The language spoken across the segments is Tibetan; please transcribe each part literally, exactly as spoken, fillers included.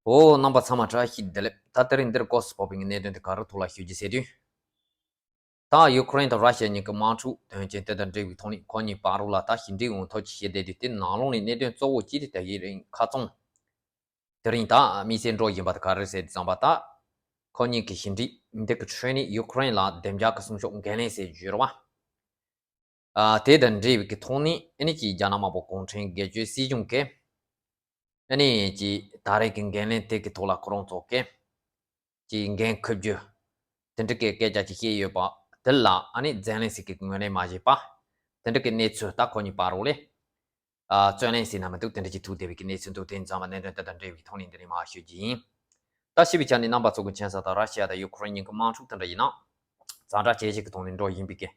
འོ། རྣམ་པ་ཚང་མ་བཀྲ་ཤིས་བདེ་ལེགས། ད་དེ་རིང་འདིར་སྐབས་སུ་བབས་པའི་གནད་དོན་དེ་ག་རེ་ཐོག་ལ་ཞུ་རྒྱུ་ཟེར་དུས། ད་ཡུ་ཀེ་རེན་དང་ར་ཤི་ཡ་གཉིས་ཀྱི་དམག་འཁྲུག་དོན་རྐྱེན་དེ་དང་འབྲེལ་བའི་ཐོག་ནས་ཁོ་གཉིས་བར་ལ་ད་ཞི་འགྲིག་ཡོང་ཐབས་ཅིག་བྱེད་བསྡད་དུས། དེ་ནང་ལོགས་ནས་གནད་དོན་གཙོ་བོ་གཅིག་དེ་ད་ཡིན་རིང་ཁ་ཚང་དེ་རིང་ད་དམིགས་བསལ་འགྲོ་བཞིན་པ་དེ་ག་རེ་ཟེར་དུས་ཙམ་པ། ད་ཁོ་གཉིས་ཀྱི་ཞི་འགྲིག་འདི་གི་ཁྲོད་ནས་ཡུ་ཀེ་རེན་ལ་བདེ་འཇགས་ཀྱི་སྲུང་སྐྱོབ་འགན་ལེན་ཟེར་རྒྱུ་ཡོད་རེད་བ། ཨ། དེ་དང་འབྲེལ་བའི་གི་ཐོག་ནས་ཨ་ནི་ཅིག་རྒྱ་ནག་དམར་པོ་གུང་ཁྲན་སྒེར་གཅོད་སྲིད་གཞུང་གིས་ཨ་ནི་ཅིག་ད་རེས་ཀྱི་འགན་ལེན་དེ་གི་ཐོག་ལ་ཁོ་རང་ཚོ་གིས་ཅིག་འགན་འཁུར་རྒྱུ་དེ་འདྲ་གི་སྐད་ཆ་ཅིག་བཤད་ཡོད་པ་དེ་ལ། ཨ་ནི་ཛེ་ལན་སི་ཀི་གིས་ངོས་ལེན་མ་བྱས་པ་དེ་འདྲ་གི་གནས་ཚུལ། ད་ཁོ་གཉིས་བར་ལ་ཨ་རྩོད་གླེང་ཟེར་ན་མི་འདུག་དེ་འདྲ་ཅིག་ཐུག་བསྡད་པའི་གི་གནས་ཚུལ་འདུག་དེ་ཡིན་ཙང་མ་གནད་དོན་དེ་དང་འབྲེལ་བའི་ཐོག་ནས་འདི་ནས་མར་ཞུ་རྒྱུ་ཡིན། ད་ཞུས་པའི་ཆ་ནས་རྣམ་པ་ཚོ་གི་མཁྱེན་གསལ་ལྟར་ར་ཤི་ཡ་དང་ཡུ་ཀེ་རེན་གཉིས་ཀྱི་དམག་འཁྲུག་དེ་འདྲ་ཡིན་ན། ཛ་དྲག་ཇེ་ཆེ་གི་ཐོག་ནས་འགྲོ་བཞིན་པའི་གི་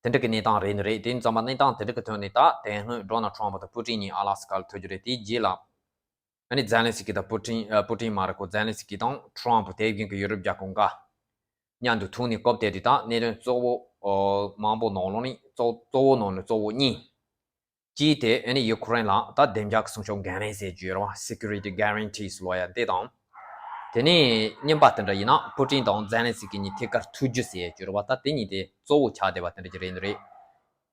དེ་འདྲ་གི་གནས་སྟངས་རེད་ནི་རེད། དེ་ཡིན་ཙང་མ་གནས་སྟངས་དེ་འདྲ་གི་ཐོག་ནས་ད་དེ་སྔོན་ཌོ་ནལ་ཊམ་པ་དང་པུ་ཏིན་གཉིས་ཨ་ལ་སི་ཀ་ལ་ཐུག་རྒྱུ་རེད། དེའི་རྗེས་ལ་ཨ་ནི་ཛེ་ལན་སི་ཀི་དང་པུ་ཏིན། ཨ། པུ་ཏིན་མ་རེད་ཁོ། ཛེ་ལན་སི་ཀི་དང་ཊམ་པ། དེ་བཞིན་གི་ཡུ་རོབ་རྒྱལ་ཁབ་འགའ་མཉམ་དུ་ཐུག་ནས་སྐབས་དེ་དུས་ད་གནད་དོན་གཙོ་བོ་མང་པོ་ནང་ལོགས་ནས་གཙོ་གཙོ་བོ་ནང་ནས་གཙོ་བོ་གཉིས། གཅིག་དེ་ཨ་ནི་ཡུ་ཀེ་རེན་ལ་ད་བདེ་འཇགས་ཀྱི་སྲུང་སྐྱོབ་འགན་ལེན་ཟེར་རྒྱུ་ཡོད་རེད་བ། Security Guarantees ལབ་ཡ་དེ་དང་། དེ་ནས་གཉིས་པ་དེ་འདྲ་ཡིན་ན་པུ་ཏིན་དང་ཛེ་ལན་སི་ཀི་གཉིས་ཐད་ཀར་ཐུག་རྒྱུ་ཟེར་རྒྱུ་རེད་བ། ད་དེ་གཉིས་དེ་གཙོ་བོ་ཆགས་བསྡད་པ་དེ་འདྲ་ཅིག་རེད་འདུག་རེད།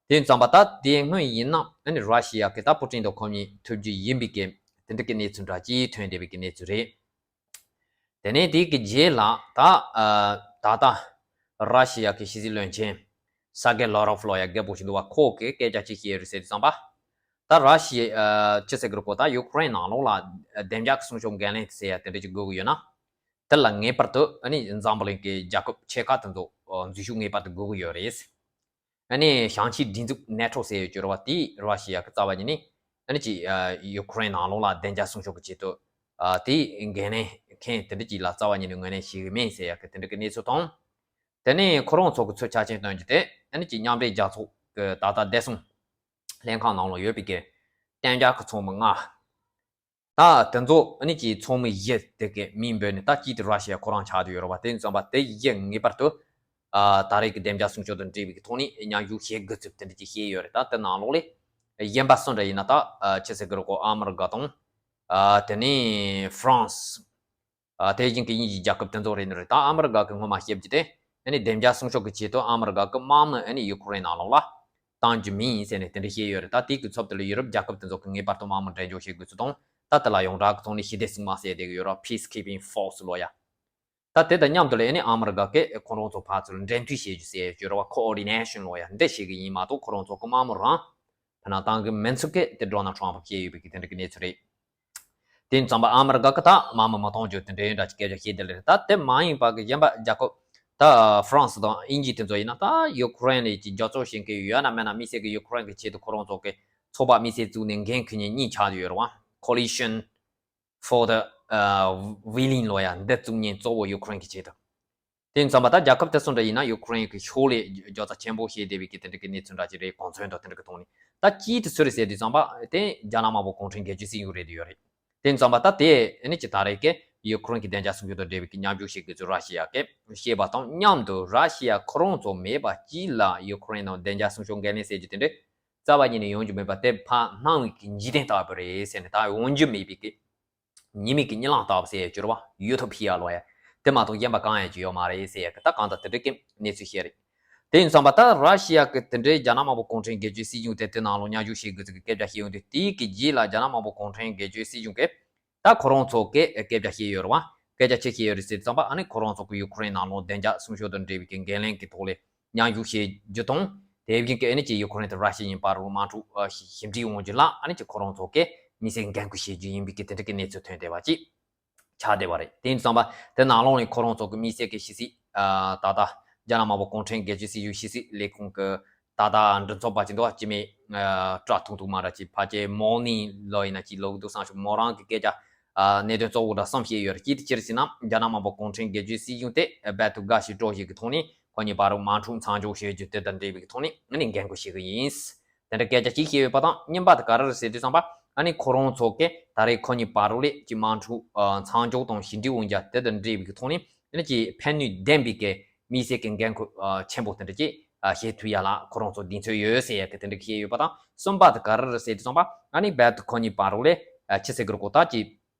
དེ་ཙམ་པ་ད་དེ་སྔོན་ཡིན་ན་ཨ་ནི་ར་ཤི་ཡ་གི་ད་པུ་ཏིན་དང་ཁོ་གཉིས་ཐུག་རྒྱུ་ཡིན་པའི་གི་དེ་འདྲ་གི་གནས་ཚུལ་འདྲ་ཅིག་ཐོན་བསྡད་པའི་གི་གནས་ཚུལ་རེད། དེ་ནས་དེ་གི་རྗེས་ལ་ད་ཨ་ད་ལྟ་ར་ཤི་ཡ་གི་ཕྱི་སྲིད་བློན་ཆེན་ས་གེ་ལོ་རོབ་ལབ་ཡ་རྒད་པོ་ཞིག་འདུག་བ། ཁོ་གིས་སྐད་ཆ་ཅིག་བཤད་ཡོད་རེད་ཟེར་དུས་ཙམ་པ། ད་ར་ཤི་ཡ་ཨ་ཅི་ཟེར་གི་རེད་གོ། ད་ཡུ་ཀེ་རེན་ནང་ལོགས་ལ་བདེ་འཇགས་ཀྱི་སྲུང་སྐྱོབ་འགན་ལེན་ཟེར་ཡ་དེ་འདྲ་ཅིག་དགོས་གི་ཡོད་ན། དེ་ལ་ངེས་པར་དུ་ཨ་ནི་འཛམ་བུ་གླིང་གི་རྒྱལ་ཁབ་ཆེ་ཁག་དེ་ཚོ་ཨ་འཛུལ་ཞུགས་ངེས་པར་དུ་དགོས་གི་ཡོད་རེད། ཨ་ནི་བྱང་ཕྱོགས་སྒྲིག་འཛུགས་ནེ་ཊོ་ཟེར་ཡོད་རྒྱུ་རེད་བ། དེས་ར་ཤི་ཡ་གི་རྩ་བ་ཉིད་ནས་ཨ་ནི་ཅིག་ཨ་ཡུ་ཀེ་རེན་ནང་ལོགས་ལ་བདེ་འཇགས་སྲུང་སྐྱོབ་ཀྱི་ཆེད་དུ་ཨ་དེའི་འགན་ལེན་མཁན་དེ་འདྲ་ཅིག་ལ་རྩ་བ་ཉིད་ནས་ངོས་ལེན་བྱེད་ཀྱི་མིན་ཟེར་ཡ་གི་དེ་འདྲ་གི་གནས་ཚུལ་དང་། དེ་ནས་ཁོ་རང་ཚོ་གི་ཚུར་ཆ་རྐྱེན་སྟོན་རྒྱུ་དེ་ཨ་ནི་ཅིག་མཉམ་འབྲེལ་རྒྱལ་ཚོགས་ཀྱི་ད་ལྟ་བདེ་སྲུང་ལྷན་ཁང་ནང་ལ་ཡོད་པའི་གི་གཏན་འཇགས་ཀྱི་ཚོགས་མི་ལྔ། ད་དེ་ཚོ་ཨ་ནི་ཅིག་ཚོགས་མི་བཞི་དེ་གི་མིང་འབོད་ནས། ད་གཅིག་དེ་ར་ཤི་ཡ་ཁོ་རང་ཆགས་བསྡད་ཡོད་རེད་བ། དེ་ཙམ་པ་དེ་བཞི་ངེས་པར་དུ་ཨ་ད་རེས་ཀྱི་བདེ་འཇགས་སྲུང་སྐྱོབ་དང་འབྲེལ་བའི་གི་ཐོག་ནས་མཉམ་ཞུགས་བྱེད་དགོས་ཚུལ་དེ་འདྲ་ཅིག་བཤད་ཡོད་རེད། ད་དེ་ནང་ལོགས་ལས་གཞན་པ་སུ་འདྲ་ཡིན་ན། ད་ཨ་ཅི་ཟེར་གི་རེད་གོ། ཨ་མི་རི་ཀ་དང་། ཨ་དེ་ནས་ཧྥ་རན་སི། ཨ་དེ་བཞིན་གྱི་དབྱིན་ཇིའི་རྒྱལ་ཁབ་དེ་ཚོ་རེད་འདུག་རེད། ད་ཨ་མི་རི་ཀ་གིས་སྔོན་མ་བཤད་རྒྱུ་དེ་ཨ་ནི་བདེ་འཇགས་སྲུང་སྐྱོབ་ཀྱི་ཆེད་དུ་ཨ་མི་རི་ཀ་གི་དམག་མི་ཨ་ནི་ཡུ་ཀེ་རེན་ནང་ལོགས་ལ་གཏང་རྒྱུ་མིན་ཟེར་ནས་དེ་འདྲ་བཤད་ཡོད་རེད། ད་དེ་གི་ཚབ་དེ་ལ་ཡུ་རོབ་རྒྱལ་ཁབ་དེ་ཚོ་གིས་ངེས་པར་དུ་དམག་མི་འགྲན་ཞུགས་བྱེད་དགོས་ཚུལ་དང་། ད་དེ་ལ་ཡོངས་གྲགས་ཀྱི་ཐོག་ནས་ཞི་བདེ་སྲུང་དམག་ཟེར་བསྡད་ཀྱི་ཡོད་རེད། Peacekeeping Force ལབ་ཡ། ད་དེ་དང་མཉམ་དུ་ལ་ཨ་ནི་ཨ་མི་རི་ཀ་གིས་ཁོ་རང་ཚོ་ཕར་ཚུར་འབྲེལ་མཐུད་བྱེད་རྒྱུ་ཟེར་ཡ་ཅིག་ཡོད་རེད་བ། Coordination ལབ་ཡ་འདི་བྱེད་ཀྱི་ཡིན་མ་གཏོགས། ཁོ་རང་ཚོ་གི་དམག་མི་རང་ཕར་ནང་བཏང་གི་མིན་ཚུལ་གྱི་དེ་ཌོ་ནལ་ཊམ་པ་བཤད་ཡོད་པའི་གི་དེ་འདྲ་གི་གནས་ཚུལ་རེད། དེ་ཙམ་པ་ཨ་མི་རི་ཀ་གིས་ད་དམག་མི་མི་གཏོང་རྒྱུ་དེ་འདྲའི་འདྲ་ཅིག་སྐད་ཆ་བཤད་བསྡད་ལེ་རེད། ད་དེ་མ་ཡིན་པ་གི་གཞན་པ་རྒྱལ་ཁབ་ད་ཧྥ་རན་སི་དང་དབྱིན་ཇི་དེ་ཚོ་ཡིན་ན། ད་ཡུ་ཀེ་རེན་ལ་ཅིག་རྒྱབ་སྐྱོར་བྱེད་མཁན་ཡོད་ན་མེད་ན། དམིགས་བསལ་གྱི་ཡུ་ཀེ་རེན་གྱི་ཆེད་དུ་ཁོ་རང་ཚོ་གི་ཚོགས་པ་དམིགས་བསལ་བཙུགས་ནས་འགན་འཁུར་མཁན་གཉིས་ཆགས་བསྡད་ཡོད་རེད་བ། Coalition for the ཨ་Willing ལབ་ཡ་འདི་བཙུགས་མཁན་གཙོ་བོ་ཡུ་ཀེ་རེན་གྱི་ཆེད་དུ། དེ་ཙམ་པ་ད་རྒྱལ་ཁབ་དེ་ཚོ་འདྲ་ཡིན་ན་ཡུ་ཀེ་རེན་གྱི་ཕྱོགས་ལས་རྒྱབ་རྩ་ཆེན་པོ་བྱེད་བསྡད་པའི་གི་དེ་འདྲ་གི་གནས་ཚུལ་འདྲ་ཅིག་རེད། གོ་མཚོན་དང་དེ་འདྲ་གི་ཐོག་ནས། ད་གཅིག་དེ་སུ་རེད་ཟེར་དུས་ཙམ་པ་དེ་རྒྱ་ནག་དམར་པོ་གུང་ཁྲན་སྒེར་གཅོད་སྲིད་གཞུང་རེད་བསྡད་ཡོད་རེད། དེ་ཙམ་པ་ད་དེ་ཨ་ནི་ཅིག་ད་རེས་ཀྱི་ཡུ་ཀེ་རེན་གྱི་བདེ་འཇགས་སྲུང་སྐྱོབ་དང་འབྲེལ་བའི་གི་མཉམ་ཞུགས་བྱེད་དགོས་ཚུལ་ར་ཤི་ཡ་གིས་བཤད་པ་དང་མཉམ་དུ། ར་ཤི་ཡ་ཁོ་རང་ཚོ་མེད་པ་གཅིག་ལ་ཡུ་ཀེ་རེན་ནང་བདེ་འཇགས་སྲུང་སྐྱོབ་འགན་ལེན་ཟེར་རྒྱུ་དེ་འདྲ་རྩ་བ་ཉིད་ནས་ཡོང་རྒྱུ་མེད་པ། དེ་ཕར་སྣང་བའི་གི་འཇིག་རྟེན་ལྟ་བུ་རེད་ཟེར་ནས། ད་ཡོང་རྒྱུ་མེད་པའི་གི་ཉི་མའི་གི་གཉིད་ལམ་ལྟ་བུ་ཟེར་ཡ་ཅིག་ཡོད་རེད་བ། ཡུ་ཐོ་པི་ཡ་ལབ་ཡ། དེ་མ་གཏོགས་གཞན་པ་གང་ཡང་ཅིག་ཡོད་མ་རེད་ཟེར་ཡ་གི་ད་གང་ལྟར་དེ་འདྲ་གི་གནས་ཚུལ་ཞིག་རེད། དེ་ཡིན་ཙང་པ་ད་ར་ཤི་ཡ་གི་དེ་འདྲའི་རྒྱ་ནག་དམར་པོ་གུང་ཁྲན་སྒེར་གཅོད་སྲིད་གཞུང་དེ་དེ་ནང་ལོགས་མཉམ་ཞུགས་བྱེད་དགོས་ཚུལ་གྱི་སྐད་ཆ་བཤད་ཡོང་དུས། དེའི་གི་རྗེས་ལ་རྒྱ་ནག་དམར་པོ་གུང་ཁྲན་སྒེར་གཅོད་སྲིད་གཞུང་གིས་ད་ཁོ་རང་ཚོ་གིས་སྐད་ཆ་བཤད་ཡོད་རེད་བ། སྐད་ཆ་ཅི་བཤད་ཡོད་རེད་ཟེར་དུས་ཙམ་པ། ཨ་ནི་ཁོ་རང་ཚོ་གི་ཡུ་ཀེ་རེན་ནང་ལོགས་བདེ་འཇགས་སྲུང་སྐྱོབ་དང་འབྲེལ་བའི་གི་འགན་ལེན་གྱི་ཐོག་ལས་མཉམ་ཞུགས་བྱེད་རྒྱུ་དང་། དེ་བཞིན་གྱི་ཨ་ནི་ཅིག་ཡུ་ཀེ་རེན་དང་ར་ཤི་ཡ་གཉིས་བར་དུ་དམག་འཁྲུག་ཨ་ཞི་ཞི་འགྲིག་ཡོང་རྒྱུ་ལ་ཨ་ནི་ཅིག་ཁོ་རང་ཚོ་གིས་དམིགས་བསལ་འགན་འཁུར་བྱེད་རྒྱུ་ཡིན་པའི་གི་དེ་འདྲ་གི་གནས་ཚུལ་ཐོན་བསྡད་པ་ཅིག་ཆགས་བསྡད་པ་རེད། དེ་ཡིན་ཙང་པ་དེ་ནང་ལོགས་ནས་ཁོ་རང་ཚོ་གི་དམིགས་བསལ་གྱི་ཕྱི་སྲིད་ཨ་ད་ལྟ་རྒྱ་ནག་དམར་པོ་གུང་ཁྲན་སྒེར་གཅོད་སྲིད་གཞུང་ཕྱི་སྲིད་ལས་ཁུངས་ཀྱི་ད་ལྟ་མགྲིན་ཚབ་པ་ཅིག་འདུག་བ། སྤྱི་མི་ཨ་སྐྲ་ཐུང་ཐུང་མ་ར་ཅིག་ཕལ་ཆེར་མོ་ནི་ལོ་ཡིན་ན་ཅིག་ལོ་གི་འདུག་བསམ་བྱུང་། མོ་རང་གི་སྐད་ཆ་ཨ་གནད་དོན་གཙོ་བོ་འདྲ་གསུམ་བཤད་ཡོད་རེད། གཅིག་དེ་ཅི་རེད་ཟེར་ན། རྒྱ་ནག་དམར་པོ་གུང་ཁྲན་སྒེར་གཅོད་སྲིད་གཞུང་དེ་རྦད་དེ་དགའ་ཞིང་སྤྲོ་ཞིང་གི་ཐོག་ནས་ཁོ་གཉིས་བར་དུ་དམག་འཁྲུག་མཚམས་འཇོག་བྱེད་རྒྱུ་དེ་དང་འབྲེལ་བའི་ཐོག་ནས་ཨ་ནི་འགན་འཁུར་བྱེད་ཀྱི་ཡིན། དེ་འདྲ་སྐད་ཆ་གཅིག་བཤད་ཡོད་པ་དང་། གཉིས་པ་དེ་ག་རེ་རེད་ཟེར་དུས་ཙམ་པ། ཨ་ནི་ཁོ་རང་ཚོ་གིས་ད་རེས་ཁོ་གཉིས་བར་དུ་ལས་ཀྱི་དམག་འཁྲུག་ཨ་མཚམས་འཇོག་དང་ཞི་འགྲིག་ཡོང་རྒྱུ་དེ་དང་འབྲེལ་བའི་གི་ཐོག་ནས་ཨ་ནི་ཅིག་ཕན་ནུས་ལྡན་པའི་གི་དམིགས་བསལ་གྱི་འགན་འཁུར་ཨ་ཆེན་པོ་དེ་འདྲ་ཅིག་ཨ་བྱེད་ཐུབ་ཡ་ལ་ཁོ་རང་ཚོ་གདེང་ཚོད་ཡོད་ཟེར་ཡ་གི་དེ་འདྲ་གི་བཤད་ཡོད་པ་དང་། གསུམ་པ་དེ་ག་རེ་རེད་ཟེར་དུས་ཙམ་པ། ཨ་ནི་རྦད་དེ་ཁོ་གཉིས་བར་དུ་ལས་ཨ་ཅི་ཟེར་གི་རེད་གོ། ད་ཅིག་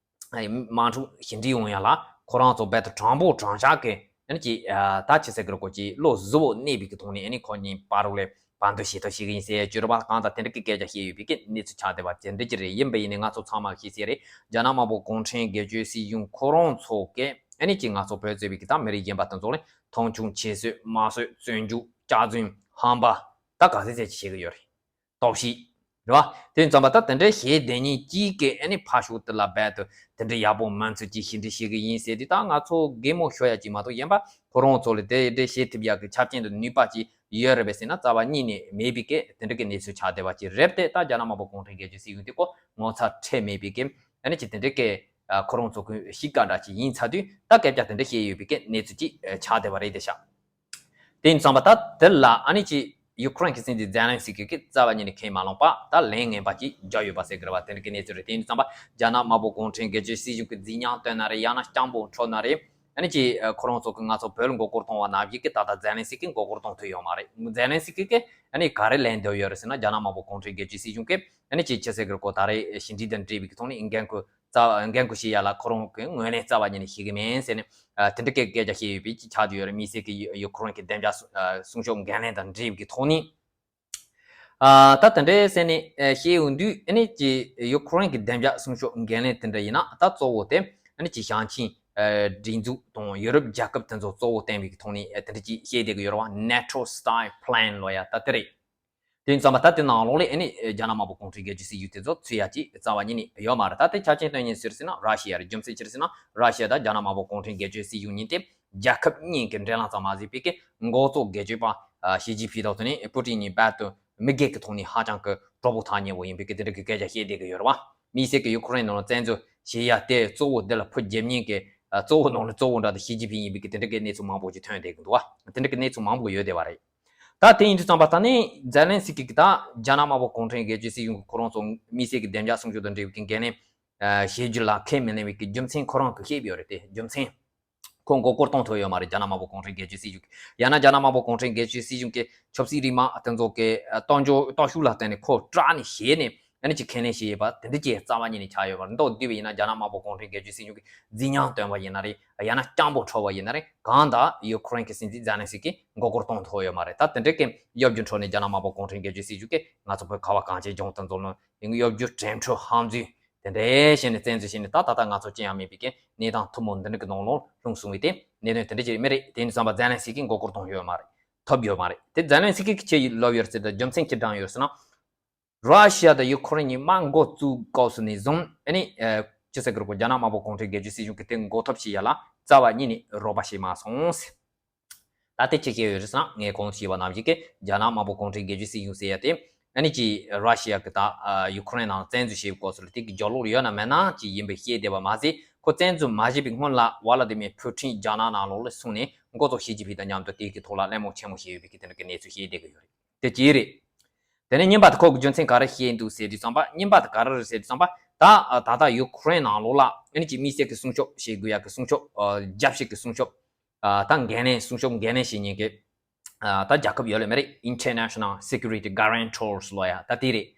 དམག་འཁྲུག་ཞི་འགྲིག་ཡོང་ཡ་ལ་ཁོ་རང་ཚོ་རྦད་དེ་དྲང་པོ་དྲང་བཞག་གི་ཨ་ནི་ཅིག་ད་ཆི་ཟེར་གི་རེད་གོ་ཅིག་བློ་གཟུ་བོ་གནས་པའི་གི་ཐོག་ནས་ཨ་ནི་ཁོ་གཉིས་བར་རུ་ལས་བར་འདུམ་བྱེད་ཐབས་བྱེད་གི་ཡིན་ཟེར་བཅུ་རུ་བ་གང་དང་དེ་འདྲ་གི་སྐད་ཆ་བཤད་ཡོད་པའི་གི་གནས་ཚུལ་ཆགས་བསྡད་པ་དེ་འདྲ་ཅིག་རེད། ཡིན་པ་ཡིན་ནའི་ང་ཚོ་ཚང་མ་ཤེས་གསལ་རེད། རྒྱ་ནག་དམར་པོ་གུང་ཁྲན་སྒེར་གཅོད་སྲིད་གཞུང་ཁོ་རང་ཚོ་གི་ཨ་ནི་ཅིག་ང་ཚོ་བོད་གཙོས་པའི་གི་ད་མི་རིགས་གཞན་པ་དེ་ཚོ་ལ་མཐོང་ཆུང་བྱེད་སྲོལ་དམར་གསོད་བཙོན་འཇུག་སྐྱག་རྫུན་ཧམ་པ་ད་ག་ཚད་ཚད་ཅིག་བྱེད་གི་ཡོད་རེད། ལྟོགས་ཤི། རེད་བ། དེ་ཙམ་པ་ད་དེ་འདྲའི་ཞེ་བདེ་ཉིད་ཀྱིས་ཀྱི་ཨ་ནི་ཕ་ཤུག་དེ་ལ་རྦད་དེ་དེ་འདྲའི་ཡག་པོ་མ་འཚོལ་གྱི་ཞི་འགྲིག་བྱེད་གི་ཡིན་ཟེར་དུས་ད་ང་ཚོ་གད་མོ་ཤོར་ཡ་ཅིག་མ་གཏོགས་གཞན་པ་ཁོ་རང་ཚོ་ལ་དེ་འདྲའི་བྱེད་ཐུབ་ཡ་གི་ཆ་རྐྱེན་དང་ནུས་པ་ཅིག་ཡོད་རེད་པས་ཟེར་ན་རྩ་བ་ཉིད་ནས་མེད་པའི་གི་དེ་འདྲ་གི་གནས་ཚུལ་ཆགས་བསྡད་པ་ཅིག་རེད་དེ། ད་རྒྱ་ནག་དམར་པོ་གུང་ཁྲན་སྒེར་གཅོད་སྲིད་གཞུང་དེ་ཀོ་ངོ་ཚ་ཁྲེལ་མེད་པའི་གི་ཨ་ནི་ཅིག་དེ་འདྲའི་གི་ཁོ་རང་ཚོ་གི་གཤིས་ཀ་འདྲ་ཅིག་ཡིན་ཚར་དུས་ད་སྐད་ཆ་དེ་འདྲ་བཤད་ཡོད་པའི་གི་གནས་ཚུལ་ཅིག་ཆགས་བསྡད་པ་རེད་དེ་ཤག་དེ་ཡིན་ཙང་པ་ད་དེ་ལ་ཨ་ནི་ཅི་ཡུ་ཁུ་རེན་གྱི་སྲིད་འཛིན་ཛེ་ལན་སི་ཀི་གིས་རྩ་བ་ཉིད་ནས་ཁས་མ་བླངས་པ་ད་ལན་ངན་པ་ཅིག་འཇོག་ཡོད་པ་ཟེར་གི་རེད་བ། དེ་འདྲ་གི་གནས་ཚུལ་རེད། དེ་ཡིན་ཙང་པ་རྒྱ་ནག་དམར་པོ་གུང་ཁྲན་སྒེར་གཅོད་སྲིད་གཞུང་གི་རྫིག་ཉམས་སྟོན་ན་རེད། ཡང་ན་སྤྱང་པོ་འཕྲོ་ན་རེད། ཨ་ནི་ཅི་ཁོ་རང་ཚོ་གིས་ང་ཚོ་བོད་ལ་མགོ་སྐོར་གཏོང་བ་ནང་བཞིན་གི་ད་ལྟ་ཛེ་ལན་སི་ཀི་མགོ་སྐོར་གཏོང་ཐུབ་ཡོད་མ་རེད། ཛེ་ལན་སི་ཀི་གིས་ཨ་ནི་ག་རེ་ལན་འདེབས་ཡོད་རེད་ཟེར་ན་རྒྱ་ནག་དམར་པོ་གུང་ཁྲན་སྒེར་གཅོད་སྲིད་གཞུང་གིས་ཨ་ནི་ཅི་ཆི་ཟེར་གི་རེད་གོ་ད་རེས་ཞི་འགྲིག་དང་འབྲེལ་བའི་གི་ཐོག་ནས་འགན་ཁུར་རྩ་འགན་ཁུར་བཞེས་ཡ་ལ་ཁོ་རང་གི་ངོས་ནས་རྩ་བ་ཉིད་ནས་བཞེས་གི་མིན་ཟེར་ནས་དེ་འདྲ་གི་སྐད་ཆ་བཤད་ཡོད་པའི་ཅིག་ཆགས་བསྡད་ཡོད་རེད། དམིགས་བསལ་གྱི་ཡུ་ཁུ་རེན་གྱི་བདེ་འཇགས་སྲུང་སྐྱོབ་འགན་ལེན་དང་འབྲེལ་བའི་གི་ཐོག་ནས་ད་དེ་འདྲའི་ཟེར་ནས་བཤད་ཡོང་དུས་ཨ་ནི་ཅི་ཡུ་ཁུ་རེན་གྱི་བདེ་འཇགས་སྲུང་སྐྱོབ་འགན་ལེན་དེ་འདྲ་ཡིན་ན་ད་གཙོ་བོ་དེ་ཨ་ནི་ཅི་ཞང་ཆིན་སྒྲིག་འཛུགས་དང་ཡུ་རོབ་རྒྱལ་ཁབ་དེ་ཚོ་གཙོ་བོ་བསྟན་པའི་གི་ཐོག་ནས་དེ་འདྲ་ཅིག་བཤད་བསྡད་གི་ཡོད་རེད་བ། NATO style plan ལོ་ཡ་ད་དེ་རེད། དེ་ཡིན་ཙང་པ་ད་དེ་ནང་ལོགས་ལ་ཨ་ནི་རྒྱ་ནག་དམར་པོ་གུང་ཁྲན་སྒེར་གཅོད་སྲིད་གཞུང་དེ་ཚོ་ཚུད་ཡ་ཅིག་རྩ་བ་ཉིད་ནས་ཡོད་མ་རེད། ད་དེ་ཆ་རྐྱེན་སྟོན་ཉིན་ཟེར་ཟེར་ན་ར་ཤི་ཡ་རེད། རྒྱུ་མཚན་ཅི་རེད་ཟེར་ན་ར་ཤི་ཡ་དང་རྒྱ་ནག་དམར་པོ་གུང་ཁྲན་སྒེར་གཅོད་སྲིད་གཞུང་གཉིས་དེ་རྒྱལ་ཁབ་གཉིས་ཀྱི་འབྲེལ་ལམ་ཙམ་མ་ཟད་པའི་གི་མགོ་གཙོ་སྒེར་གཅོད་པ་ཞི་ཅིན་ཕིང་དང་དེ་ནས་པུ་ཏིན་གཉིས་རྦད་དེ་མི་སྒེར་གྱི་ཐོག་ནས་ཧ་ཅང་གི་གྲོགས་པོ་ཐག་ཉེ་བོ་ཡིན་པའི་གི་དེ་འདྲ་གི་སྐད་ཆ་བཤད་བསྡད་གི་ཡོད་རེད་བ། དམིགས་བསལ་གྱི་ཡུ་ཁུ་རེན་ནང་ལ་བཙན་འཛུལ་བྱེད་ཡ་དེ་གཙོ་བོ་འདི་ལ་ཕུ་རྒྱབ་མཁན་གྱི་གཙོ་བོ་ནང་ལ་གཙོ་བོ་འདྲ་དེ་ཞི་ཅིན་ཕིང་ཡིན་པའི་གི་དེ་འདྲ་གི་གནས་ཚུལ་མང་པོ་ཞིག་ཐོན་བསྡད་གི་འདུག་བ། དེ་འདྲ་གི་གནས་ཚུལ་མང་པོ་ཡོད་བསྡད་པ་རེད། ད་དེ་ཡིན་དུས་ཙམ་པ་ད་ནི་ཛེ་ལན་སི་ཀི་གིས་ད་རྒྱ་ནག་དམར་པོ་གུང་ཁྲན་སྒེར་གཅོད་སྲིད་གཞུང་གི་ཁོ་རང་ཚོ་དམིགས་བསལ་གྱི་བདེ་འཇགས་སྲུང་སྐྱོབ་དང་འབྲེལ་བའི་གི་འགན་ལེན་བྱེད་རྒྱུ་ལ་ཁས་མི་ལེན་པའི་གི་རྒྱུ་མཚན་ཁོ་རང་གིས་བཤད་པ་ཡོད་རེད་དེ། རྒྱུ་མཚན་ཁོ་མགོ་སྐོར་གཏོང་ཐུབ་ཡོད་མ་རེད། རྒྱ་ནག་དམར་པོ་གུང་ཁྲན་སྒེར་གཅོད་སྲིད་གཞུང་གིས་ཡང་ན་རྒྱ་ནག་དམར་པོ་གུང་ཁྲན་སྒེར་གཅོད་སྲིད་གཞུང་གི་ཆབ་སྲིད་རིས་དམག་དེ་ཚོ་གི་སྟོབས་འབྱོར་སྟོབས་ཤུགས་ལ་བརྟེན་ནས་ཁོ་སྐྲག་ནས་ཞེད་ནས་ཨ་ནི་ཅིག་ཁས་ལེན་བྱས་ཡོད་པ་དེ་འདྲ་ཅིག་རྩ་བ་ཉིད་ནས་ཆགས་ཡོད་མ་རེད། མདོར་བསྡུས་པ་ཡིན་ན་རྒྱ་ནག་དམར་པོ་གུང་ཁྲན་སྒེར་གཅོད་སྲིད་གཞུང་གིས་རྫིག་ཉམས་སྟོན་པ་ཡིན་ན་རེད། ཡང་ན་སྤྱང་པོ་འཕྲོ་བ་ཡིན་ན་རེད། གང་ལྟར་ཡུ་ཁུ་རེན་གྱི་སྲིད་འཛིན་ཛེ་ལན་སི་ཀི་མགོ་སྐོར་གཏོང་ཐུབ་ཡོད་མ་རེད། ད་དེ་འདྲ་གི་གཡོ་སྒྱུ་འཕྲོ་ནས་རྒྱ་ནག་དམར་པོ་གུང་ཁྲན་སྒེར་གཅོད་སྲིད་གཞུང་གིས་ང་ཚོ་བོད་ཁ་བ་གངས་ཅན་ལྗོངས་དེ་ཚོ་ནང་གཡོ་སྒྱུ་དྲན་འཕྲོ་ཧམ་རྫུན་དེ་འདྲ་བྱས་ནས་བཙན་འཛུལ་བྱས་ནས་ད་ད་ལྟ་ང་ཚོ་ཅི་ཡང་མེད་པའི་གི་གནས་སྟངས་ཐུན་མོང་འདི་འདྲ་གི་ནང་ལོགས་ལྷུང་སོང་བས་དེ་གནད་དོན་དེ་འདྲ་ཅིག་མི་རེད། དེ་ཡིན་ཙང་པ་ཛེ་ལན་སི་ཀི་མགོ་སྐོར་གཏོང་ཡོད་མ་རེད། ཐོབ་ཡོད་མ་རེད། དེ་ཛེ་ལན་སི་ཀི་གིས་ཅི་ལབ་ཡོད་ཟེར་ད་རྒྱུ་མཚན་ཅི་བགྲངས་ཡོད་ཟེར་ན། ར་ཤི་ཡ་དང་ཡུ་ཁུ་རེན་གཉིས་མར་འགོ་བཙུགས་སྐབས་སུ་ནས་བཟུང་ཨ་ནི་ཅི་ཟེར་གི་རེད་གོ་རྒྱ་ནག་དམར་པོ་གུང་ཁྲན་སྒེར་གཅོད་སྲིད་གཞུང་གིས་དེ་འགོག་ཐབས་བྱེད་ཡ་ལ་རྩ་བ་ཉིད་ནས་རོགས་པ་བྱས་མ་སོང་ཟེར། ད་དེ་ཅི་བྱས་ཡོད་རེད་ཟེར་ན་ངས་གོང་དུ་ཞུས་པ་ནང་བཞིན་གྱི་རྒྱ་ནག་དམར་པོ་གུང་ཁྲན་སྒེར་གཅོད་སྲིད་གཞུང་ཟེར་ཡ་དེ་ཨ་ནི་ཅི་ར་ཤི་ཡ་གིས་ད་ཡུ་ཁུ་རེན་ནང་བཙན་འཛུལ་བྱས་པའི་སྐབས་སུ་ལ་དེ་གི་རྒྱབ་ལོགས་ལ་ཡོད་ན་མེད་ན་ཅི་ཡིན་པའི་བཤད་བསྡད་པ་མ་ཟད་ཁོ་བཙན་འཛུལ་མ་བྱས་པའི་སྔོན་ལ་ཝ་ལ་དི་མིར་ཕུ་ཊིན་རྒྱ་ནག་ནང་ལོགས་ལ་སོང་ནས་འགོ་གཙོ་ཞི་ཅིན་ཕིང་དང་མཉམ་དུ་དེ་གི་ཐོག་ལ་གླེང་མོལ་ཆེན་མོ་བྱས་ཡོད་པའི་གི་དེ་འདྲ་གི་གནས་ཚུལ་བཤད་བསྡད་གི་ཡོད་རེད། དེ་གཅིག་རེད། དེ་ནས་གཉིས་པ་དེ་ཁོ་གི་རྒྱུ་མཚན་ག་རེ་བཤད་འདུག་ཟེར་དུས་ཙམ་པ། གཉིས་པ་དེ་ག་རེ་རེད་ཟེར་དུས་ཙམ་པ། ད་ད་ལྟ་ཡུ་ཁུ་རེན་ནང་ལོགས་ལ་ཨ་ནི་ཅིག་དམིགས་བསལ་གྱི་སྲུང་སྐྱོབ་བྱེད་དགོས་ཡ་གི་སྲུང་སྐྱོབ་རྒྱབ་བཤད་ཀྱི་སྲུང་སྐྱོབ། ད་འགན་ལེན་སྲུང་སྐྱོབ་འགན་ལེན་བྱེད་མཁན་གྱི་ད་རྒྱལ་ཁབ་ཡོད་ལེ་མ་རེད། International Security Guarantors ལོ་ཡ་ད་དེ་རེད།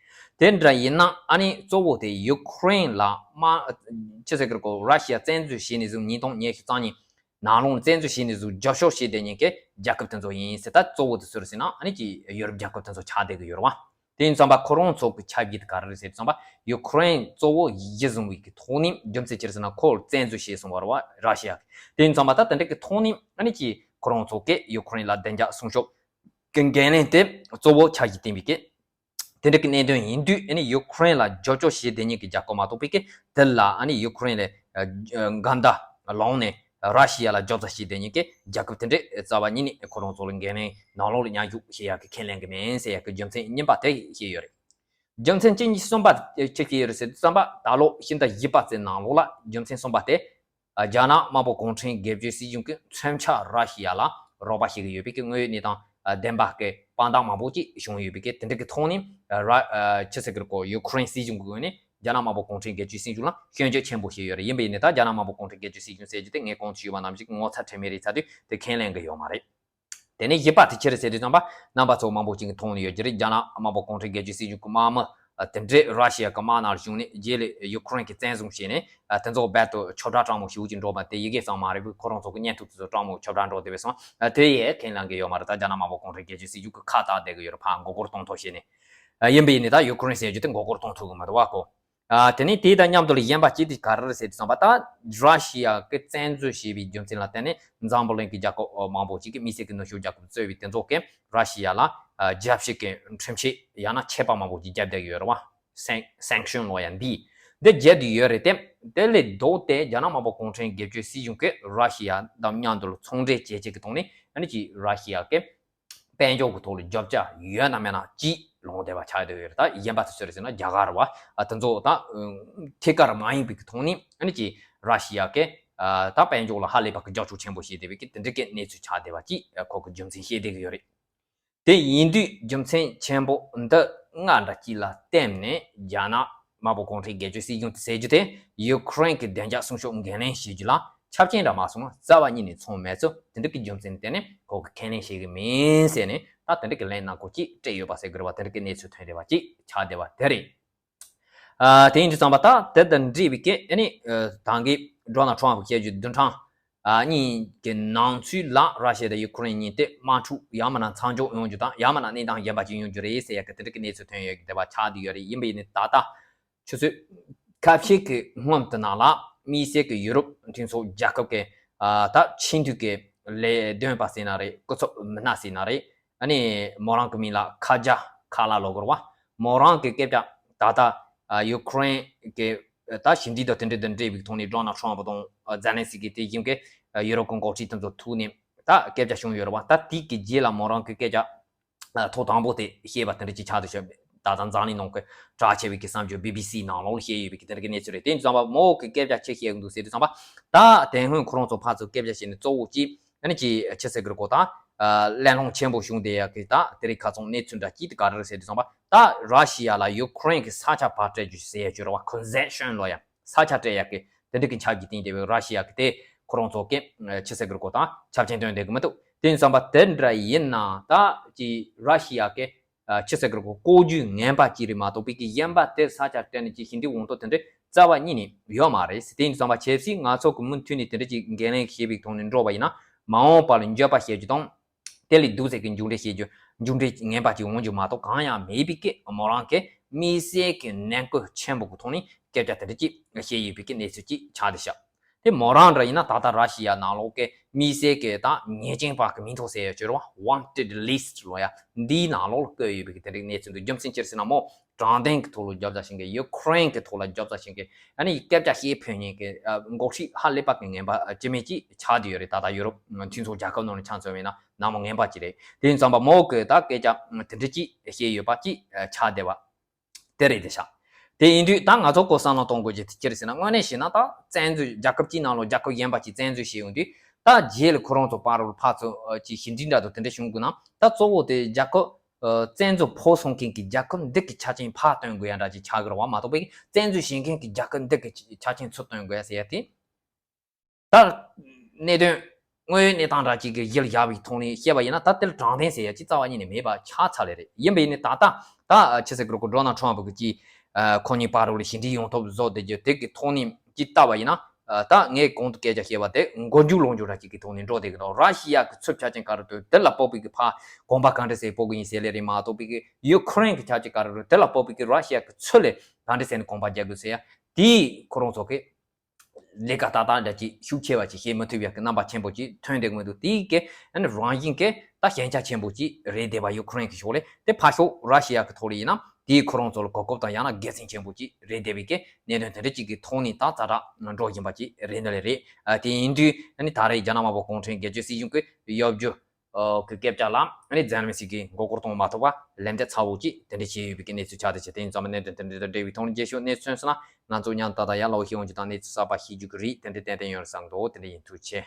དེ་འདྲ་ཡིན་ན་ཨ་ནི་གཙོ་བོ་དེ་ཡུ་ཁུ་རེན་ལ་མ་ཅི་ཟེར་གི་རེད་གོ་ར་ཤི་ཡ་བཙན་འཛུལ་བྱས་ནས་བཟུང་ཉིས་སྟོང་ཉི་ཤུ་རྩ་གཉིས། ནང་ལོགས་བཙན་འཛུལ་བྱས་ནས་བཟུང་རྒྱབ་སྐྱོར་བྱས་བསྡད་མཁན་གྱི་རྒྱལ་ཁབ་དེ་ཚོ་ཡིན་ཟེར། ད་གཙོ་བོ་དེ་སུ་རེད་ཟེར་ན་ཨ་ནི་ཀྱི་ཡུ་རོབ་རྒྱལ་ཁབ་དེ་ཚོ་ཆགས་བསྡད་ཀྱི་ཡོད་རེད་བ། དེ་ཡིན་ཙང་པ་ཁོ་རང་ཚོ་གི་ཆབ་ཡིག་དེ་ག་རེ་རེད་ཟེར་ཙང་པ་ཡུ་ཁུ་རེན་གཙོ་བོ་གཞི་བཟུང་བའི་གི་ཐོག་ནས་རྒྱུ་མཚན་ཅི་རེད་ཟེར་ན་ཁོ་བཙན་འཛུལ་བྱས་སོང་བ་རེད་བ་ར་ཤི་ཡ་གི། དེ་ཡིན་ཙང་པ་ད་དེ་འདྲ་གི་ཐོག་ནས་ཨ་ནི་ཀྱི་ཁོ་རང་ཚོ་གི་ཡུ་ཁུ་རེན་ལ་བདེ་འཇགས་སྲུང་སྐྱོབ་གི་འགན་ལེན་དེ་གཙོ་བོ་ཆབ་ཡིག་བསྟན་པའི་གི་དེ་འདྲ་གི་གནད་དོན་ཡིན་དུས་ཨ་ནི་ཡུ་ཁུ་རེན་ལ་རྒྱབ་སྐྱོར་བྱེད་བསྡད་མཁན་གྱི་རྒྱལ་ཁབ་མ་གཏོགས་པའི་གི་དེ་ལ་ཨ་ནི་ཡུ་ཁུ་རེན་ལ་འགལ་ཟླ་ལངས་ནས་ར་ཤི་ཡ་ལ་རྒྱབ་རྩ་བྱེད་བསྡད་མཁན་གྱི་རྒྱལ་ཁབ་དེ་འདྲས་རྩ་བ་ཉིད་ནས་ཁོ་རང་ཚོ་ལ་འགན་ལེན་ནང་ལོགས་ལ་མཉམ་ཞུགས་བྱེད་ཡག་གི་ཁས་ལེན་གི་མིན་ཟེར་ཡག་གི་རྒྱུ་མཚན་གཉིས་པ་དེ་བཤད་ཡོད་རེད། རྒྱུ་མཚན་གཅིག་གཉིས་གསུམ་པ་ཅིག་བཤད་ཡོད་རེད་ཟེར་དུས་ཙམ་པ་ད་ལོ་ཕྱི་ཟླ་བཞི་པ་ཙམ་ནང་ལོགས་ལ་རྒྱུ་མཚན་གསུམ་པ་དེ། རྒྱ་ནག་དམར་པོ་གུང་ཁྲན་སྒེར་གཅོད་སྲིད་གཞུང་གིས་མཚོན་ཆ་ར་ཤི་ཡ་ལ་རོགས་པ་བྱེད་ཀྱི་ཡོད་པའི་གི་དངོས་ཡོད་གནས་སྟངས་བདེན་པ་གི་དཔང་རྟགས་མང་པོ་ཅིག་བྱུང་ཡོད་པའི་གི་དེ་འདྲ་གི་ཐོག་ནས་ར་ཅི་ཟེར་གི་རེད་གོ་ཡུ་ཁུ་རེན་སྲིད་གཞུང་གི་ངོས་ནས་རྒྱ་ནག་དམར་པོ་གུང་ཁྲན་སྒེར་གཅོད་སྲིད་གཞུང་ལ་སྐྱོན་བརྗོད་ཆེན་པོ་བྱས་ཡོད་རེད། ཡིན་པ་ཡིན་ནའི་ད་རྒྱ་ནག་དམར་པོ་གུང་ཁྲན་སྒེར་གཅོད་སྲིད་གཞུང་ཟེར་རྒྱུ་དེ་ངས་གོང་དུ་ཞུས་པ་ནང་བཞིན་ངོ་ཚ་ཁྲེལ་མེད་རེད་ཚར་དུས་དེ་ཁས་ལེན་གི་ཡོད་མ་རེད། དེ་ནས་བཞི་པ་དེ་ཅི་རེད་ཟེར་དུས་ཙམ་པ་རྣམ་པ་ཚོ་མང་པོ་ཅིག་གིས་མཐོང་ནས་ཡོད་ཀྱི་རེད། རྒྱ་ནག་དམར་པོ་གུང་ཁྲན་སྒེར་གཅོད་སྲིད་གཞུང་གི་དམག་མི་ དེ་འདྲའི་ར་ཤི་ཡ་གི་དམག་ནང་བཞུགས་ནས་རྗེས་ལ་ཡུ་ཁུ་རེན་གྱིས་བཙན་བཟུང་བྱས་ནས་དེ་ཚོ་རྦད་དེ་ཁྱབ་བསྒྲགས་སྤྲང་མོ་ཞེ་པོ་ཅིག་འགྲོ་བ་དེ་ཡི་གེ་ཙམ་མ་རེད་པས། ཁོ་རང་ཚོ་གི་བརྙན་ཐུང་དེ་ཚོ་སྤྲང་མོ་ཁྱབ་བསྒྲགས་འགྲོ་བསྡད་པ་སོང་། དེ་ཡས་ཁས་ལེན་གྱི་ཡོད་མ་རེད། ད་རྒྱ་ནག་དམར་པོ་གུང་ཁྲན་སྒེར་གཅོད་སྲིད་གཞུང་གི་ཁ་བཏགས་བསྡད་ཀྱི་ཡོད་རེད། ཕར་མགོ་སྐོར་གཏོང་ཐབས་བྱས་ནས། ཡིན་པ་ཡིན་ནའི་ད་ཡུ་ཁུ་རེན་ཟེར་རྒྱུ་དེ་མགོ་སྐོར་གཏོང་ཐུབ་ཀྱི་མི་འདུག་བ་ཁོ། ཨ། དེ་ནས་དེ་དང་མཉམ་དུ་ལ་གཞན་པ་གཅིག་དེ་ག་རེ་རེད་ཟེར་དུས་ཙམ་པ། ད་ར་ཤི་ཡ་གི་བཙན་འཛུལ་བྱས་པའི་རྒྱུ་མཚན་ལ་བརྟེན་ནས་འཛམ་བུ་གླིང་གི་རྒྱལ་ཁབ་མང་པོ་ཅིག་གིས་དམིགས་བསལ་གྱི་ནུབ་ཕྱོགས་རྒྱལ་ཁབ་གཙོས་པའི་དེ་ཚོ་གིས་ར་ཤི་ཡ་ལ་ཨ་རྒྱབ་བཤིག་གི་ཁྲིམས་ཆད་ཡང་ན་ཆད་པ་མང་པོ་ཅིག་བརྒྱབ་བསྡད་ཀྱི་ཡོད་རེད་བ། སེང་སེང་ཤོན་ལོ་ཡ་འདི་འདི་བརྒྱབ་བསྡད་ཡོད་རེད་དེ། དེ་ལས་ལྡོག་སྟེ་རྒྱ་ནག་དམར་པོ་གུང་ཁྲན་སྒེར་གཅོད་སྲིད་གཞུང་གིས་ར་ཤི་ཡ་དང་མཉམ་དུ་ལ་ཚོང་འབྲེལ་བྱེད་ཆེད་ཀྱི་ཐོག་ནས་ཨ་ནི་ཅིག་ར་ཤི་ཡ་གི་དཔལ་འབྱོར་གྱི་ཐོག་ལ་རྒྱབ་ཆ་ཡོད་ན་མེད་ན་ཅིག་ལངས་བསྡད་པ་ཆགས་བསྡད་ཡོད་རེད། ད་གཞན་པ་ཚོ་ཟེར་ཟེར་ན་རྒྱ་གར་བ་ཨ་དེ་ཚོ་ད་ཐད་ཀར་མ་ཡིན་པའི་གི་ཐོག་ནས་ཨ་ནི་ཅིག་ར་ཤི་ཡ་གི་ཨ་ད་དཔལ་འབྱོར་ལ་ཧ་ལས་པ་གི་རྒྱབ་སྐྱོར་ཆེན་པོ་བྱས་བསྡད་པའི་གི་དེ་འདྲ་གི་གནས་ཚུལ་ཆགས་བསྡད་པ་ཅིག་ཁོ་གི་རྒྱུ་མཚན་བཤད་བསྡད་ཀྱི་ཡོད་རེད། དེ་ཡིན་དུས་རྒྱུ་མཚན་ཆེན་པོ་འདི་ལྔ་འདྲ་གཅིག་ལ་བརྟེན་ནས་རྒྱ་ནག་དམར་པོ་གུང་ཁྲན་སྒེར་གཅོད་སྲིད་གཞུང་དེ་ཟེར་རྒྱུ་དེ་ཡུ་ཁུ་རེན་གྱི་བདེ་འཇགས་སྲུང་སྐྱོབ་འགན་ལེན་བྱེད་རྒྱུ་ལ་ཆབ་ཆེན་འདྲ་མ་སོང་ན་རྩ་བ་ཉིད་ནས་ཚོར་མེད་ཚུལ་དེ་འདྲ་གི་རྒྱུ་མཚན་བརྟེན་ནས་ཁོ་གི་ཁས་ལེན་བྱེད་ཀྱི་མིན་ཟེར་ནས་ད་དེ་འདྲ་གི་ལན་སྣ་ཁུག་ཅིག་སྤྲད་ཡོད་པ་ཟེར་དགོས་རེད་བ། དེ་འདྲ་གི་གནས་ཚུལ་ཐོན་བསྡད་པ་ཅིག་ཆགས་བསྡད་པ་དེ་རེད། ཨ། དེ་ཡིན་དུས་ཙམ་པ་ད་དེ་དང་འབྲེལ་བའི་གི་ཨ་ནི་ཨ་ད་གིན་ཌོ་ནལ་ཊམ་ཕི་གིས་བཤད་རྒྱུ་བདུན་ཕྲག་ཨ་གཉིས་ཀྱི་ནང་ཚུད་ལ་ར་ཤི་ཡ་དང་ཡུ་ཁུ་རེན་གཉིས་དེ་དམག་འཁྲུག་ཡང་མིན་ན་མཚམས་འཇོག་ཡོང་རྒྱུ་དང་ཡང་མིན་ན་གནས་སྟངས་གཞན་པ་ཅིག་ཡོང་རྒྱུ་རེད་ཟེར་ཡ་གི་དེ་འདྲ་གི་གནས་ཚུལ་ཐོན་ཡོད་ཀྱི་བསྡད་པ་ཆགས་བསྡད་ཡོད་རེད། ཡིན་པ་ཡིན་ནའི་ད་ལྟ་ཆུ་ཚོད་ཁ་ཤས་ཀྱི་སྔོན་དུ་ནང་ལ་དམིགས་བསལ་གྱི་ཡུ་རོབ་མཐུན་ཚོགས་རྒྱལ་ཁབ་ཀྱི་ཨ་ད་ཆེས་མཐོའི་གི་ལས་དོན་པ་ཟེར་ན་རེད། སྐུ་ཚབ་མི་སྣ་ཟེར་ན་རེད། ཨ་ནི་མོ་རང་གི་མིང་ལ་ཁ་ཇ་ཁ་ལ་ལབ་དགོས་རེད་བ། མོ་རང་གི་སྐད་ཆ་ད་ལྟ་ཨ་ཡུ་ཁུ་རེན་གི་ད་ཞི་འགྲིག་དང་དེ་འདྲ་དང་འབྲེལ་བའི་ཐོག་ནས་ཌོ་ནལ་ཊམ་ཕི་དང་ཨ་ཛེ་ལན་སི་ཀི་དེ་བཞིན་གྱི་ཨ་ཡུ་རོབ་ཀྱི་འགོ་ཁྲིད་དེ་ཚོ་ཐུག་ནས་ད་སྐད་ཆ་བྱུང་ཡོད་རེད་བ། ད་དེ་གི་རྗེས་ལ་མོ་རང་གི་སྐད་ཆ་ཨ་ཐོག་དང་པོ་དེ་བཤད་པ་དེ་འདྲ་ཅིག་ཆགས་འདུག་ཤག་ད་ལྟ་འཛམ་གླིང་ནང་གི་གྲགས་ཆེ་བའི་གི་གསར་འགྱུར་བི་བི་སི་ནང་ལོགས་ལ་བཤད་ཡོད་པའི་གི་དེ་འདྲ་གི་གནས་ཚུལ་རེད། དེ་ཡིན་དུས་ཙམ་པ་མོ་གི་སྐད་ཆ་ཅི་བཤད་གི་འདུག་ཟེར་དུས་ཙམ་པ་ད་དེ་སྔོན་ཁོ་རང་ཚོ་ཕར་ཚུར་སྐད་ཆ་བཤད་ནས་གཙོ་བོ་ཅིག་ཨ་ནི་ཅིག་ཅི་ཟེར་དགོས་རེད་གོ། ད་ཨ་གླེང་སློང་ཆེན་པོ་བྱུང་བསྡད་ཡག་གི་ད་དེ་རིང་ཁ་སང་གནས་ཚུལ་འདྲ་ཅིག་དེ་ག་རེ་རེད་ཟེར་དུས་ཙམ་པ། ད་ར་ཤི་ཡ་ལ་ཡུ་ཁུ་རེན་གྱི་ས་ཆ་ཕར་སྤྲད་རྒྱུ་ཟེར་ཡ་ཅིག་ཡོད་རེད་བ། ཀོན་སེ་ཤན་ལབ་ཡ་ས་ཆ་སྤྲད་ཡག་གི་དེ་འདྲ་གི་ཆ་རྒྱུས་བསྟན་བསྡད་པའི་ར་ཤི་ཡ་གི་དེ་ཁོ་རང་ཚོ་གི་ཨ་ཅི་ཟེར་དགོས་རེད་གོ། ད་ཆབ་ཆེན་སྟོན་བསྡད་གི་མི་འདུག་དེ་ཡིན་དུས་ཙམ་པ་དེ་འདྲ་ཡིན་ན་ད་ཅིག་ར་ཤི་ཡ་གི་ཨ་ཅི་ཟེར་དགོས་རེད་གོ། ལྐོག་ཇུས་ངན་པ་ཅིག་རེད་མ་གཏོགས་པའི་གི་གཞན་པ་དེ་ས་ཆ་སྤྲད་ནས་ཅིག་ཞི་འགྲིག་ཡོང་ཐབས་དེ་འདྲ་རྩ་བ་ཉིད་ནས་ཡོད་མ་རེད། དེ་ཡིན་དུས་ཙམ་པ་ཆབ་སྲིད་ང་ཚོ་གི་མུ་མཐུད་ནས་དེ་འདྲ་ཅིག་འགན་ལེན་བྱས་པའི་ཐོག་ནས་འགྲོ་བ་ཡིན་ན་མ་འོངས་པ་ལ་འགྱོད་པ་བཤད་རྒྱུ་དང་། དེ་ལས་སྡུག་ཟེར་གི་མཇུག་འབྲས་བཤད་རྒྱུ་མཇུག་འབྲས་ངན་པ་ཅིག་འོང་རྒྱུ་མ་གཏོགས་གང་ཡང་མེད་པའི་གི་མོ་རང་གི་དམིགས་བསལ་གི་ནན་སྐུལ་ཆེན་པོ་གི་ཐོག་ནས་སྐད་ཆ་དེ་འདྲ་ཅིག་བཤད་ཡོད་པའི་གི་གནས་ཚུལ་ཅིག་ཆགས་བསྡད་ཤག་དེ་མོ་རང་འདྲ་ཡིན་ན་ད་ལྟ་ར་ཤི་ཡ་ནང་ལོགས་གི་དམིགས་བསལ་གི་ད་ཉེས་ཅན་པ་གི་མིང་ཐོ་ཟེར་ཡ་ཅིག་ཡོད་རེད་བ། Wanted list ལབ་ཡ་འདིའི་ནང་ལོགས་ལ་བཀོད་ཡོད་པའི་གི་དེ་འདྲའི་གནས་ཚུལ་འདུག་རྒྱུ་མཚན་ཅི་རེད་ཟེར་ན་མོ་དྲང་བདེན་གི་ཐོག་ལ་རྒྱབ་ས་བྱེད་མཁན། ཡུ་ཁུ་རེན་གི་ཐོག་ལ་རྒྱབ་ས་བྱེད་མཁན། ཨ་ནི་སྐད་ཆ་བཤད་ཕོད་མཁན་གི་ཨ་འགོ་ཁྲིད་ཧ་ལས་པ་གི་ངན་པ་ཨ་སྤྱི་མེད་ཅིག་ཆགས་བསྡད་ཡོད་རེད། ད་ལྟ་ཡུ་རོབ་མཐུན་ཚོགས་རྒྱལ་ཁབ་ནང་ནས་ཆ་མཚོན་པ་ཡིན་ན་ནང་མི་ངན་པ་ཅིག་རེད། དེ་ཡིན་ཙམ་པ་མོ་གི་ད་སྐད་ཆ་དེ་འདྲ་ཅིག་བཤད་ཡོད་པ་ཅིག་ཨ་ཆགས་བསྡད་པ་དེ་རེད་དེ་ཤག་དེ་ཡིན་དུས་ད་ང་ཚོ་ཀོ་བསམ་བློ་གཏོང་དགོས་རྒྱུ་དེ་ཅི་རེད་ཟེར་ན། དངོས་གནས་བྱས་ན་ད་བཙན་འཛུལ་རྒྱལ་ཁབ་ཅིག་ནང་ལོགས་རྒྱལ་ཁབ་གཞན་པ་ཅིག་བཙན་འཛུལ་བྱས་ཡོང་དུས་ད་རྗེས་ལ་ཁོ་རང་ཚོ་བར་ལ་ཕར་ཚུར་ཨ་ཅིག་ཞི་འགྲིག་འདྲ་དང་དེ་འདྲ་བྱུང་དགོས་ན་ད་གཙོ་བོ་དེ་རྒྱལ་ཁབ་ཨ་བཙན་འཛུལ་ཕོག་སོང་མཁན་གྱི་རྒྱལ་ཁབ་འདི་གི་ཆ་རྐྱེན་ཕར་སྟོན་དགོས་ཡ་འདྲ་ཅིག་ཆགས་ཀྱི་རེད་བ། མ་གཏོགས་པའི་བཙན་འཛུལ་བྱེད་མཁན་གྱི་རྒྱལ་ཁབ་འདི་གི་ཆ་རྐྱེན་ཚུར་སྟོན་དགོས་ཡ་ཟེར་ཡ་དེ། ད་གནད་དོན་དངོས་ཡོད་གནས་སྟངས་འདྲ་ཅིག་གི་གཞི་ལ་བཞག་པའི་ཐོག་ནས་བཤད་པ་ཡིན་ན་ད་དེ་ལ་དྲང་བདེན་ཟེར་ཡ་ཅིག་རྩ་བ་ཉིད་ནས་མེད་པ་ཆགས་ཚར་ལེ་རེད། ཡིན་པ་ཡིན་ནའི་ད་ལྟ་ད་ཅི་ཟེར་དགོས་རེད་གོ། ཌོ་ནལ་ཊམ་ཕི་གི་ཅིག་ཨ་ཁོ་གཉིས་བར་ལ་ཞི་འགྲིག་ཡོང་ཐབས་བཟོ་བསྡད་རྒྱུ་དེ་གི་ཐོག་ནས་ཅིག་བལྟས་པ་ཡིན་ན། ཨ་ད་ངས་གོང་དུ་སྐད་ཆ་བཤད་པ་དེ་མགོ་མཇུག་ལོག་འཇུག་འདྲ་ཅིག་གི་ཐོག་ནས་འགྲོ་བསྡད་ཀྱི་འདུག་ར་ཤི་ཡ་གི་ཚུར་ཆ་རྐྱེན་ག་རེ་འདུག་དེ་ལ་དཔག་པའི་གི་ཕར་གོམ་པ་ག་འདྲ་ཟེ་སྤོ་གི་ཡིན་ཟེར་ལེ་རེད། མ་གཏོགས་པའི་གི་ཡུ་ཁུ་རེན་གི་ཆ་རྐྱེན་ག་རེ་རེད། དེ་ལ་དཔག་པའི་གི་ར་ཤི་ཡ་གི་ཚུར་ལ་ག་འདྲ་ཟེ་ནས་གོམ་པ་རྒྱག་དགོས་ཟེར་ཡ་དེ་ཁོ་རང་ཚོ་གི་ལས་ཀ་ཏག་ཏག་འདྲ་ཅིག་ཤུགས་ཆེ་བ་ཅིག་བྱེད་མི་ཐུབ་ཡག་གི་རྣམ་པ་ཆེན་པོ་ཅིག་ཐོན་བསྡད་ཀྱི་མི་འདུག་དེའི་གི་ཨ་ནི་རང་བཞིན་གྱི་ད་ཞན་ཆ་ཆེན་པོ་ཅིག་རེད་བསྡད་པ་ཡུ་ཁུ་རེན་གྱི་ཕྱོགས་ལས། དེ་ཕར་ཕྱོགས་ར་ཤི་ཡ་གི་ཐོག་ལ་ཡིན་ན་དེའི་ཁོ་རང་ཚོ་ལ་གོ་སྐབས་དང་ཡང་ན་དགེ་མཚན་ཆེན་པོ་ཅིག་རེད་བསྡད་པའི་གི་གནད་དོན་དེ་འདྲ་ཅིག་གི་ཐོག་ནས་ད་ཛ་དྲག་འགྲོ་བཞིན་པ་ཅིག་རེད་འདི་ལས་རེད། ཨ་དེ་ཡིན་དུས་ཨ་ནི་ད་རེས་རྒྱ་ནག་དམར་པོ་གུང་ཁྲན་སྒེར་གཅོད་སྲིད་གཞུང་གི་གཡོ་སྒྱུ་ཨོ་གི་སྐད་ཆ་ལ་ཨ་ནི་ཛེ་ལན་སི་ཀི་མགོ་སྐོར་གཏོང་མ་ཐུབ་པ་ལན་འདེབས་ཚ་བོ་ཅིག་དེ་འདྲ་བྱས་ཡོད་པའི་གི་གནས་ཚུལ་ཆགས་བསྡད་ཆེ། དེ་ཡིན་ཙང་མ་གནད་དོན་དེ་འདྲ་དང་འབྲེལ་བའི་ཐོག་ནས་རྒྱས་ཤོག་གནས་ཚུལ་སོང་ན་ང་ཚོ་མཉམ་དུ་ད་ལྟ་ཡར་ལོག་ཤེས་འོང་རྒྱུ་དང་གནས་ཚུལ་གསར་པ་ཤེས་རྒྱུ་གི་རེད། དེ་འདྲ་ཏན་ཏན་ཡོད་རེད་བསམ་འདུག་དེ་འདྲ་ཡིན། ཐུགས་རྗེ་ཆེ།